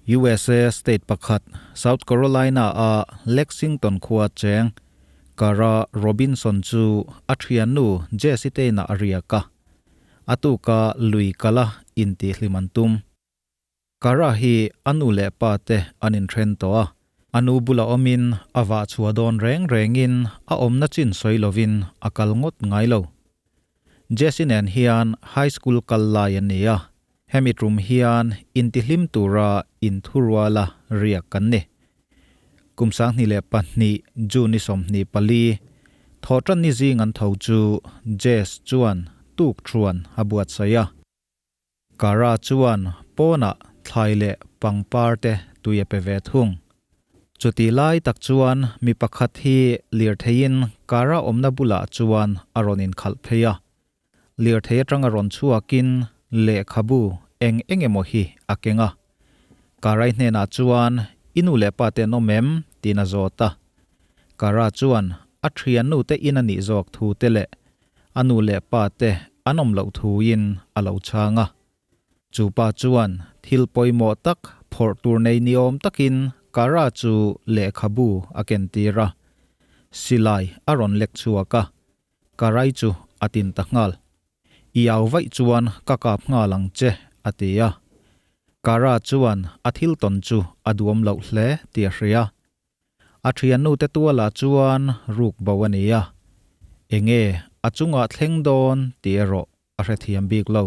USA state pakhat South Carolina-a Lexington khua cheng Kara Robinson chu a thiannu Jessie te inah a riak a, a tuka lui kala intihhlim an tum. Kara hi a nu leh pa te an inthen tawh a, a nu bula awmin a vah chhuah dawn reng rengin a awmna chin sawi lovin a kal ngawt ngai lo. Jessie nen hian high school kal lai an ni a, Hemi tum hian intihlim tura inthuruala riak kan ni. Kum 22 June ni 24, thawhtan ni zing an tho chu Jess chuan tuk thuan a buatsaih a. Kara chuan pawnah thlai leh pangpar te tui a pe ve thung. Chutih lai tak chuan mi pakhat hi lirtheiin Kara awmna bulah chuan a rawn inkhalh phei a. Lirthei atanga rawn chhuakin lehkhabu eng eng emaw hi a keng a. Karai hnenah chuan, I nu leh pa te an awm em? tiin a zawt a. Kara chuan a thiannu te in a nih zawk thu te leh a nu leh pa te an awm loh thuin a lo chhang a. Chu pa chuan thil pawimawh tak phawrh tur nei ni awm takin Kara chu lehkhabu a kentir a. Silai a rawn lek chhuak a. Ka rai chu a tin ta nghal. I au vaih chuan ka kap nghal ang che, a ti a. Kara chuan a thil tawn chu a duam loh hle tih a hria. A thiannu te tualah chuan ruk bo a ni a, enge a chungah thleng dawn tih erawh a hrethiam bik lo.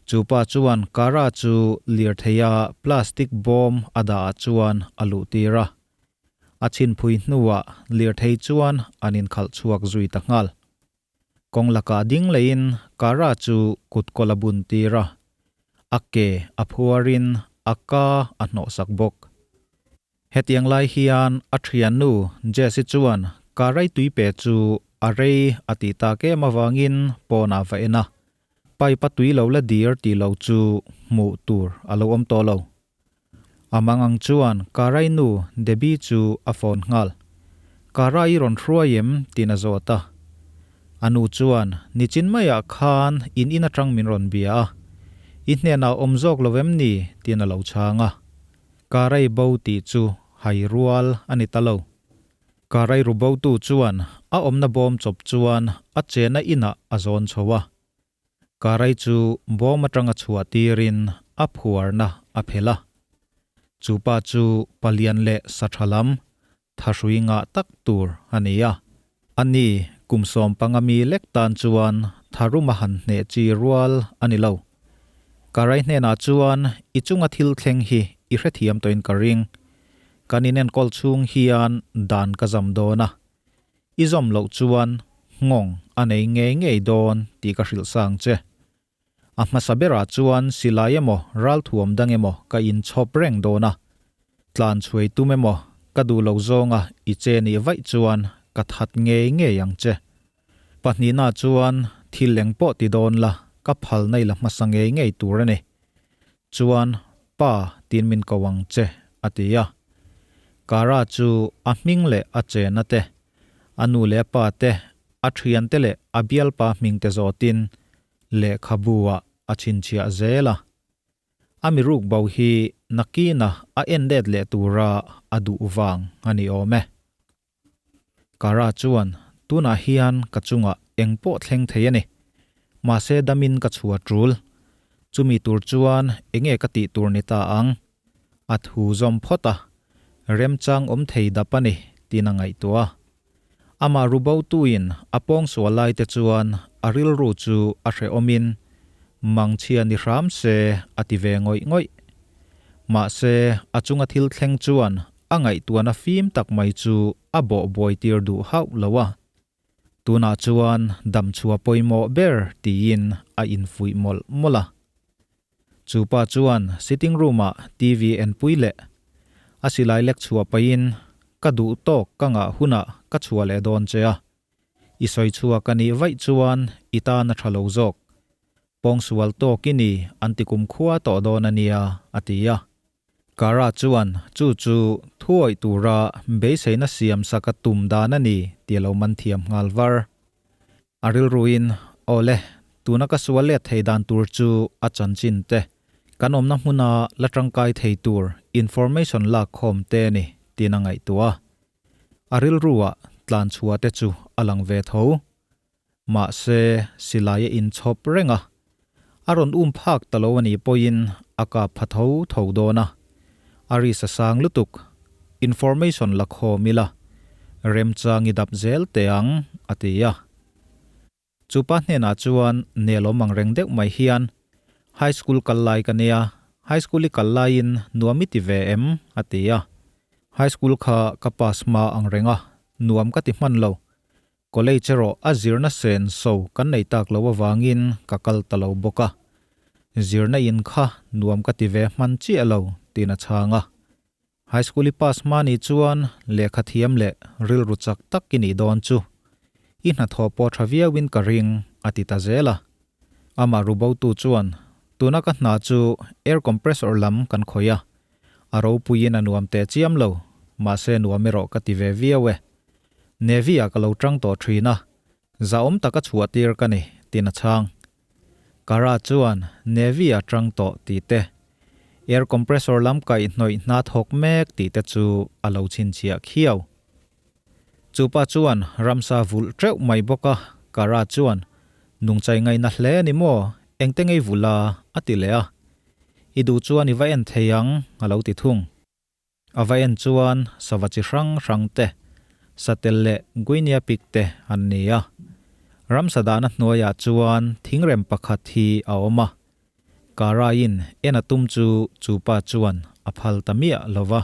Chu pa chuan Kara chu lirtheia plastic bawm a dah ah chuan a luh tir a. A chhinphui hnuah lirthei chuan an inkhalh chhuak zui ta nghal. Kawng lakah ding leiin Kara chu kut kawl a bun tir a, a ke a phuarin a ka a hnawhsak bawk. Hetiang lai hian a thiannu Jessie chuan Karai tuipe chu a rei a tih tak em avangin pawnah va en a, pipe a tui lo la dir tih lo chu hmuh tur a lo awm tawh lo. A mang ang chuan Karai nu Debbie chu a phone nghal. Karai i rawn hruai em? tiin a zawt a. A nu chuan nichin maiah khan in in atang min rawn bia a, i hnenah awm zawk lo em ni? tiin a lo chhang a. Karai bo tih chu hai rual a ni ta lo. Karai ru botu chuan a awmna bawm chawp chuan a chena inah a zawn chho a. Karai chu bawm atanga chhuah tirin a phuarna a phelh a. Chu pa chu palian leh satha lam thahrui ngah tak tur a ni a. Ani kum 15 mi lek tan chuan tharuma han hneh chi rual a ni lo. Karai hnenah chuan i chunga thil thleng hi i hrethiam tawhin ka ring. Kan inenkawl chhung hian dan ka zam dawn a. I zawm loh chuan nghawng a nei ngei ngei dawn tih ka hrilh sang che. A hmasa berah chuan silai emaw ralthuam dang emaw ka inchhawp reng dawn a. Tlan chhuai tum emaw ka duh lo zawnga i che nih vaih chuan ka that ngei ngei ang che. Pahnihna chuan thil eng pawh ti dawn la, ka phal na i la hmasa ngei ngei tur a ni. Chuan, Pa tiin min ko ang che, a ti a. Kara chu a hming leh a chena te, a nu leh a pa te, a thiante leh a bialpa hming te zawtin lehkhabu ah a chhinchhiah zel a. A mi ruk bo hi nakina a en let leh tura a duh vang a ni awm e. Kara chuan, Tunah hian ka chungah eng pawh thleng thei a ni. Mahse damin ka chhuah tul. Chumi tur chuan enge ka tih tur ni ta ang? A thu zawm phawt a, remchang awm thei dap a ni tiin a ngaihtuah a. Amah rubotuin a pawngsual lai te chuan a rilru chu a hrehawmin mangchhia ni hram se a ti ve ngawih ngawih. Mahse a chunga thil thleng chuan A ngaihtuahna fim tak mai chu a bawh buai tir duh hauh lo a. Tunah chuan damchhuah pawimawh ber tiin a infuih mawlh mawlh a. Chu pa chuan sitting room ah TV en pui leh a silai lek chhuah pahin ka duh tawk ka ngah hunah ka chhuah leh dawn che a. I sawi chhuak a nih vaih chuan i tan a tha lo zawk. Pawngsual tawk i ni an ti kumkhua tawh dawn a nia a ti a. Kara chuan chu chu thuawih tura beiseina siam sak a tum dan a ni tih a lo man thiam nghal var. A rilruin, Awle, tuna ka sual let thei dan tur chu a chanchin te. Kan awmna hmuna la tangkai thei tur information lak khawm te ni tiin a ngaihtuah a. A rilruah tlan chhuah te chu a lang ve tho. Mahse, silai a inchhawp reng a. A rawn um phak ta lo a nih pawhin a kap pha tho tho dawn a. A risk a sang lutuk. Information la khawm ila, remchang i dap zel teh ang, a ti a. Chu pa hnenah chuan nelawm ang reng deuh mai hian, High school kal lai ka nia, high school i kal laiin nuam i ti ve em? a ti a. High school kha ka pass hma ang reng a, nuam ka ti hman lo. College erawh a zirna sen so kan nei tak lo avangin ka kal ta lo bawk a. Zirna in kha nuam ka ti ve hman chiah lo, tiin a chhang a. High school i pass hma nih chuan lehkha thiam leh rilru chak tak i nih dawn chu. I hnathawh pawh tha viauin ka ring, a ti ta zel a. Amah rubotu chuan, Tuna ka hna chu air compressor lam kan khawih a, a ropuiin a nuam teh chiam lo, mahse nuam erawh ka ti ve viau e. Navy-ah ka lo tang tawh thin a, zahawm taka chhuah tir ka ni, tiin a chhang. Kara chuan Navy a tang tawh tih te, air compressor lam kaihhnawih hna thawk mek tih te chu a lo chhinchhiah khiau. Chu pa chuan ramsa vulh teuh mai bawk a, Kara chuan, Nungchai ngaihna hle ni maw, engte ngei vulh a? a ti leh a. I duh chuan i va en thei ang, a lo ti thung. A va en chuan sava chi hrang hrang te, satel leh guinea pig te an ni a. Ramsa dahna hnuaiah chuan thingrem pakhat hi a awm a. Kara-in en a tum chu chu pa chuan a phal ta miah lo va.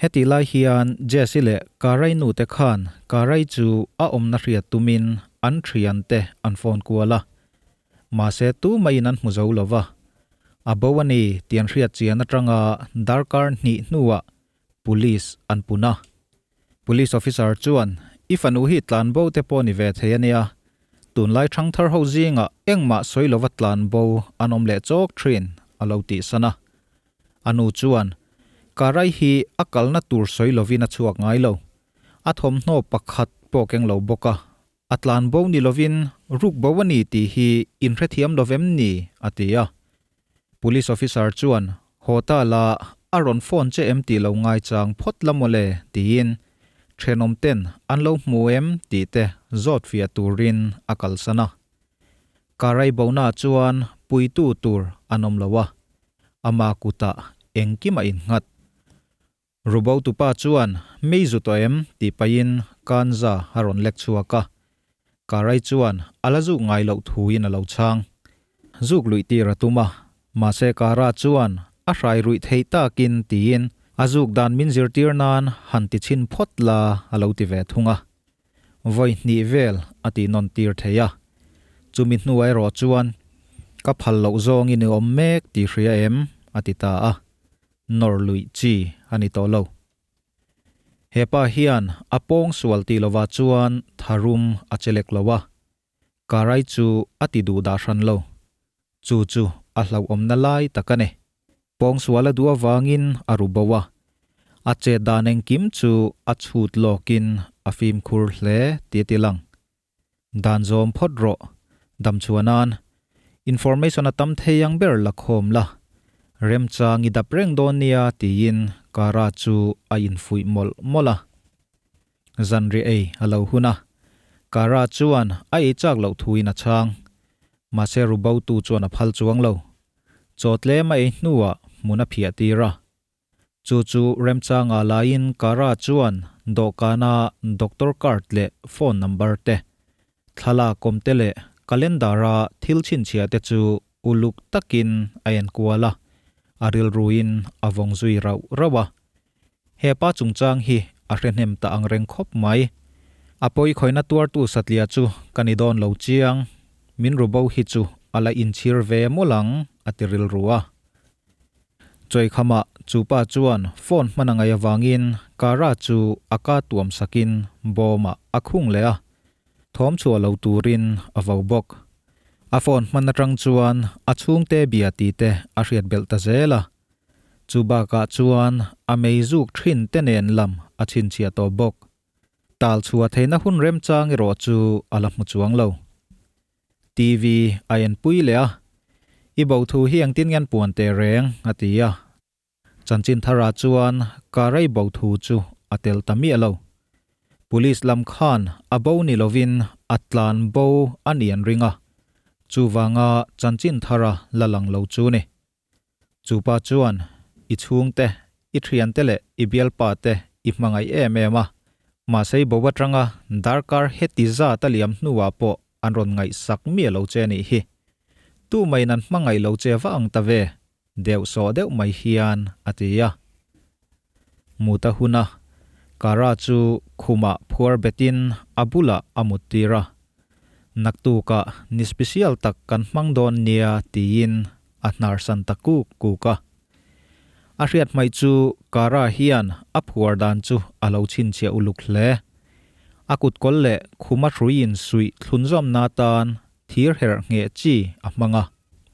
Hetih lai hian Jesse leh Karai nute khan Karai chu a awmna hriat tumin an thiante an phone kual a. Mahse tumaiin an hmu zo lo va. A bo a ni tih an hriat chian atanga darkar hnih hnuah Police an pun a. Police officer chuan, I fanu hi tlan bo te pawh ni ve thei a nia. Tunlai thangthar ho zingah engmah sawi lova tlan bo an awm leh chawk thin, a lo tihsan a. A nu chuan, Karai hi a kalna tur sawi lovin a chhuak ngai lo. A thawmhnaw pakhat pawh keng lo bawk a, A tlan bo ni lovin ruk bo a ni tih hi in hrethiam lo vem ni? a ti a. Police officer chuan, Haw ta la, a rawn phone che em tih lo ngaichang phawt la mawle tiin thenawm ten an lo hmu em tih te zawt fiah turin a kalsan a. Karai bona chuan puitu tur an awm lo a, ama kutah engkim a innghat. Rubo tupa chuan mei zu tawh em tih pahin Kanza a rawn lek chhuak a. Karai chuan a la zuk ngai loh thuin a lo chhang. Zuk luih tir a tum a, mahse Kara chuan a hrai ruih theih takin tiin a zuk dan min zirtir nan han ti chhin phawt la a lo ti ve thung a. Vawi hnih vel a tih nawn tir thei a. Chumi hnuah erawh chuan ka phal loh zawngin i awm mek tih hria em a ti ta a. Nawr luih chi a ni tawh lo. He pa hian a pawng sual tih lovah chuan tharum a che lek lo a, Karai chu a ti duh dah hran lo. Chu chu a hlauhawmna lai tak a ni. Pawng sual a duh avangin a ru bo a, a chet dan engkim chu a chhut lawkin a fimkhur hle tih a ti lang. Dan zawm phawt rawh. Damchhuah nan information a tam thei ang ber la khawm la. Remchang i dap reng dawn nia tiin Kara chu a infuih mawlh mawlh a. Zanriah ei a lo hun a. Kara chuan a ei chak loh thuin a chhang. Mahse rubotu chuan a phal chuang lo. Chaw tlem a ei hnuah hmun a phiah tir a. Chu chu remchanga laiin Kara chuan dawhkana doctor card leh phone number te, thlalak awm te leh calendar-a thil chhinchhiah te chu uluk takin a enkual a, a rilruin a vawng zui rauh rauh a. He pa chungchang hi a hre hnem ta ang reng khawp mai. A pawikhawihna tuartu satliah chu ka ni dawn lo chiang, min rubo hi chu a la inchhir ve mawlh ang, a ti rilru a. Chawikhamah chu pa chuan phone hman a ngaih avangin Kara chu a ka tuam sakin bawmah a khung leh a, thawm chhuah lo turin a vo bawk. A phone hman atang chuan a chhungte bia tih te a hriat belh ta zel a. Chu bakah chuan a mei zuk thin te nen lam a chhinchhiah tawh bawk. Tal chhuah theihna hun remchang erawh chu a la hmu chuang lo. TV a enpui leh a. I bo thu hi engtin nge an puan teh reng? a ti a. Chanchin thara chuan Karai bo thu chu a tel ta miah lo. Police lam khan a bo ni lovin a tlan bo a ni an ring a, chuvanga chanchin thara la lang lo chu ni. Chu pa chuan i chhungte, i thiante leh i bialpa te i hmangaih em em a, mahse i bo atanga darkar heti zat a liam hnuah pawh an rawn ngaihsak miah lo che nih hi. Tumahin an hmangaih lo che va ang ta ve, deuh sawh deuh mai hian a ti a. Mut a hun a, Kara chu khumah phuar betin a bulah a mut tir a. Naktukah ni special tak kan hmang dawn nia tiin a hnar san ta kuk kuk a. A hriat hmaih chu Kara hian a phuar dan chu a lo chhinchhiah uluk hle. A kutkawl leh khuma hrui insuih thlunzawmna atan thir herh ngheh chi a hmang a.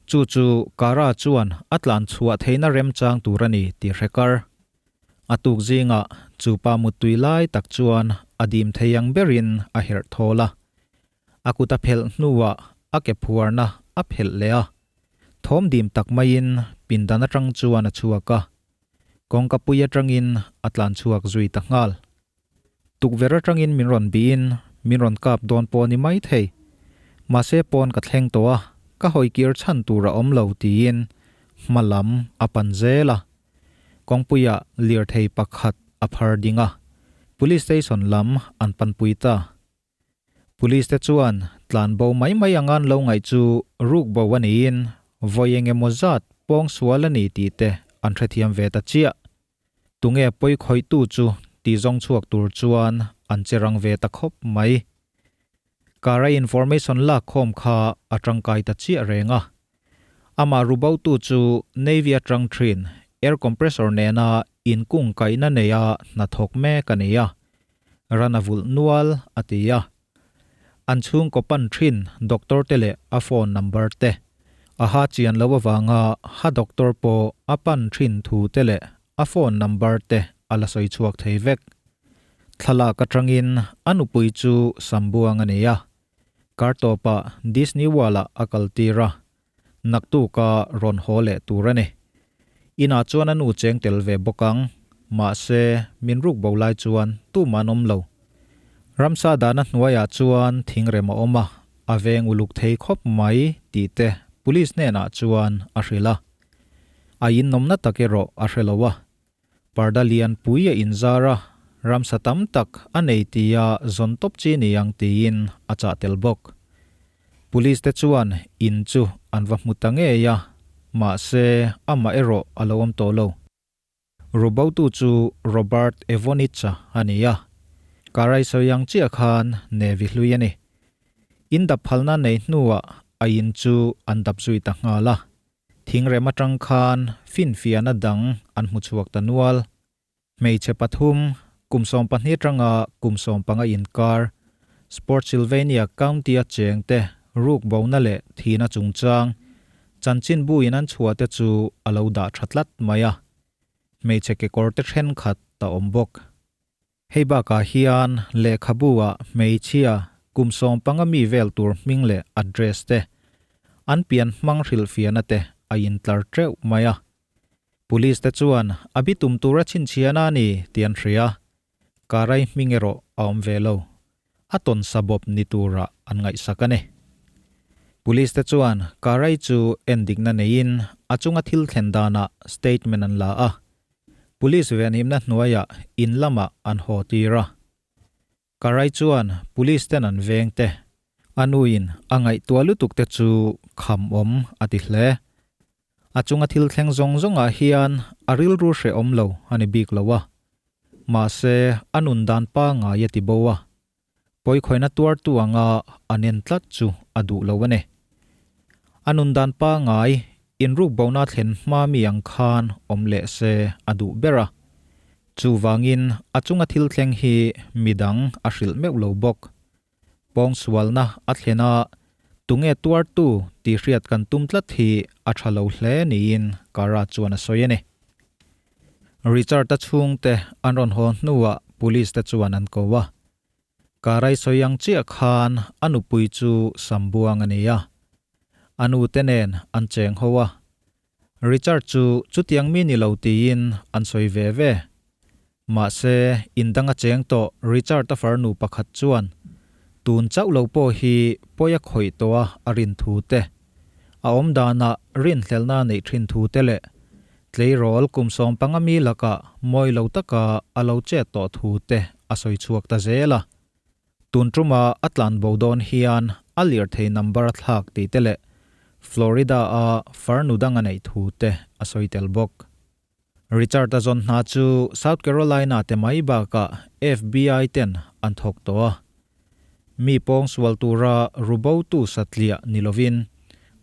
Chu chu Kara chuan a tlan chhuah theihna remchang tur a ni tih hre kar. A tuk zingah chu pa muttui lai tak chuan a dim thei ang berin a herh thawl a. A kut a phelh hnuah a ke phuarna a phelh leh a. Thawm dim tak maiin pindan atang chuan a chhuak a. Kawngka pui atangin a tlan chhuak zui ta nghal. Tukverh atangin min rawn bihin min rawn kap dawn pawh a ni mai thei. Mahse pawn ka thleng tawh a, ka hawikir chhan tur a awm lo tiin hma lam a pan zel a. Kawngpuiah lirthei pakhat a phar ding a, Police Station lam an panpui ta. Police te chuan tlan bo mai mai anga an lo ngaih chu ruk bo a niin vawi eng emaw zat pawng sual a ni tih te an hrethiam ve ta chiah. Tunge pawi khawihtu chu tih zawng chhuak tur chuan an che rang ve ta khawp mai. Kara information lak khawm kha a tangkai ta chiah reng a. Amah rubotu chu Navy atang thin air compressor nena inkung kaihna neia hnathawk mek a ni a. Ran a vulh nual a ti a. An chhungkaw pan thin doctor te leh a phone number te. A ha chian lo avanga ha doctor pawh a pan thin thu te leh a phone number te a la sawi chhuak thei vek. Thlalak atangin a nupui chu Sambuang a nei a. Kar tawpah Disney World ah a kal tir a, naktuka rawn haw leh tur a ni. Inah chuan a nu cheng tel ve bawk ang, mahse min ruk bo lai chuan tumah an awm lo. Ramsa dahna hnuaiah chuan thingrem a awm a, a veng uluk thei khawp mai tih te police hnenah chuan a hrilh a. A innawmna tak erawh a hre lo a, Parda lian pui a inzar a, ramsa tam tak a nei tia zawn tawp chi ni ang tiin a chah tel bawk. Police te chuan in chu an va hmu ta ngei a, mahse amah erawh a lo awm tawh lo. Rubotu chu Robert Evonitz-a a ni a, Karai sawi ang chiah khan Navy hlui a ni. In dap phalna nei hnuah a in chu an dap zui ta nghal a, Thingrem atang khan finfiahna dang an hmu chhuak ta nual. Hmeichhe pathum, kum 12 atanga kum 15 inkar, Spotsylvania County-a chengte ruk bona leh thihna chungchang chanchinbu in an chhuah te chu a lo dah tha tlat mai a. Hmeichhe kekawr te thenkhat a awm bawk. Hei bakah hian lehkhabu-ah hmeichhia kum 15 mi vel tur hming leh address te, an pian hmang hrilhfiahna te a intlar teuh mai a. Police te chuan a bitum tura chhinchhiahna a ni tih an hria. Karai hming erawh a awm ve lo. A tawn sabawp ni turah an ngaihsak a ni. Police te chuan Karai chu endikna neiin a chunga thil thlen danah statement an la a. Police venhimna hnuaiah in lamah an haw tir a. Karai chuan police ten an veng te, a nuin a ngaihtuah lutuk te chu kham awm a ti hle. A chunga thil thleng zawng zawngah hian a rilru hrehawm lo a ni bik lo a. Mahse, a nun dan pangngai a ti bo a. Pawikhawina tuartu anga an en tlat chu a duh lo a ni. A nun dan pangngai, inruk bona thlen hma mi ang khan awm leh se a duh ber a. Chuvangin a chunga thil thleng hi midang a hrilh meuh lo bawk. Pawngsualna a thlen a, tunge tuartu tih hriat kan tum tlat hi a tha lo hle niin Kara chuan a sawi a ni. Richard-a chhungte an rawn haw hnuah police te chuan an ko a. Karai sawi ang chiah khan a nupui chu Sambuang a ni a. A nu te nen an cheng ho a. Richard chu chutiang mi ni lo tiin an sawi ve ve. Mahse, in danga cheng tawh Richard-a farnu pakhat chuan tun chauh lo pawh hi pawi a khawih tawh a a rin thu te, a awm danah rinhlelhna a neih thin thu te leh tleirawl kum 15 mi lakah mawi lo taka a lo chet tawh thu te a sawi chhuak ta zel a. Tun tuma a tlan bo dawn hian a lirthei number a thlak tih te leh Florida-a farnu dang a neih thu te a sawi tel bawk. Richard-a zawn hna chu South Carolina te mai bakah FBI ten an thawk tawh a. Mi pawng sual tura rubotu satliah ni lovin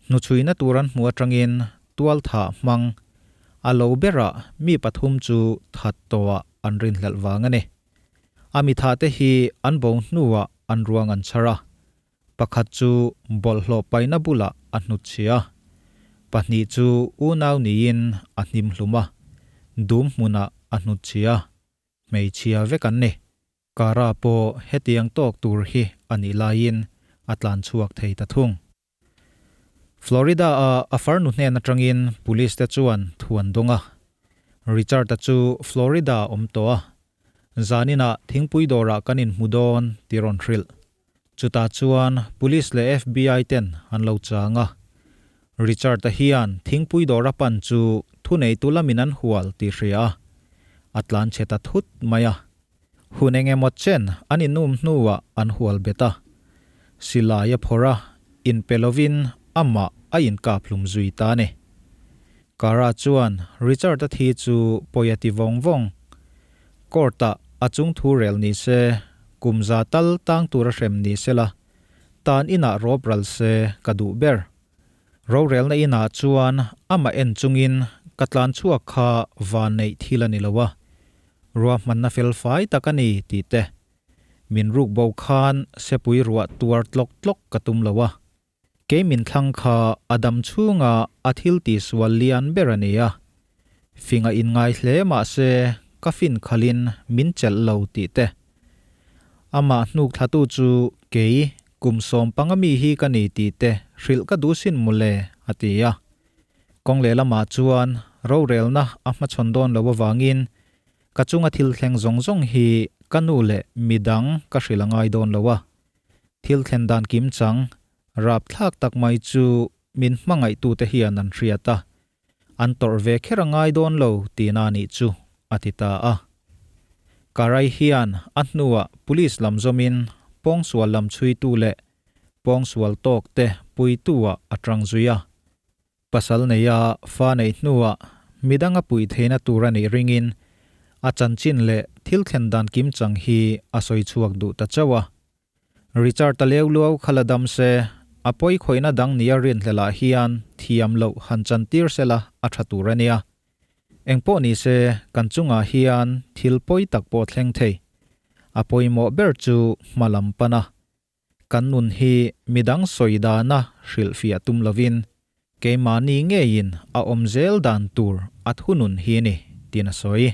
hnuchhuina tur an hmuh atangin tualthah hmang a lo berah mi pathum chu that tawhah an rinhlelh vang a ni. A mitha te hi an bo hnuah an ruang an chhar a, pakhat chu bawlhhlawh paihna bulah a hnutchhia a, pahnih chu unau niin a hnim hlum a, dum hmunah a hnutchhia a, hmeichhia vek an ni. Kara pawh hetiang tawk tur hi a nih laiin a tlan chhuak thei ta thung. Florida-a a farnu hnen atangin police te chuan thu an dawng a. Richard-a chu Florida-a awm tawh a, zaninah thingpui dawrah kan inhmu dawn tih rawn hrilh. Chutah chuan police leh FBI ten an lo chang a. Richard-a hian thingpui dawr a pan chu thuneitu lamin an hual tih hria a, a tlan chhe ta thut mai a. Hun eng emaw chen an inum hnuah an hual bet a, silai a phawrh a, inpe lovin amah a inkap hlum zui ta a ni. Kara chuan Richard-a thi chu pawi a ti vawng vawng. Court-ah a chung thu rel ni se, kum za tal tang tura hrem ni sela, tan inah rawp ral se ka duh ber. Rorelna inah chuan amah en chungin ka tlan chhuak kha van neih thil a ni lo a, ruahmanna fel fai tak a ni tih te. Min ruk bo khan sepui ruah tuar tlawk tlawk ka tum lo a, kei min thlang kha a dam chhunga a thil tihsual lian ber a ni a, finga inngai hle mah se ka fin khalin min chelh lo tih te. Amah hnuk thlatu chu kei kum 15 mi hi ka ni tih te hrilh ka duh sin mawle, a ti a. Kawng lehlamah chuan rorelna a hmachhawn dawn lo avangin ka chunga thil thleng zawng zawng hi ka nu leh midang ka hrilh a ngai dawn lo a. Thil thlen dan kim chang rapthlak tak mai chu min hmangaihtute hian an hriat a, An tawrh ve kher a ngai dawn lo tihna a nih chu, a ti ta a. Karai hian a hnuah police lam zawmin pawngsual lam chhuitu leh pawngsual tawk te puitu-ah a tang zui a. Pasal neia fa neih hnuah midang a puih theihna tur a nih ringin a chanchin leh thil thlen dan kimchang hi a sawi chhuak duh ta chauh a. Richard a leu luau kha la dam se, a pawi khawihna dang nia rinhlelah hian thiam loh han chan tir sela a tha tur a nia. Engpawh ni se, kan chungah hian thil pawi tak pawh thleng thei. A pawimawh ber chu hma lam pan a. Kan nun hi midang sawi dana hrilhfiah tum lovin, keimahni ngeiin a awm zel dan tur a thunun hi ni, tiin a sawi.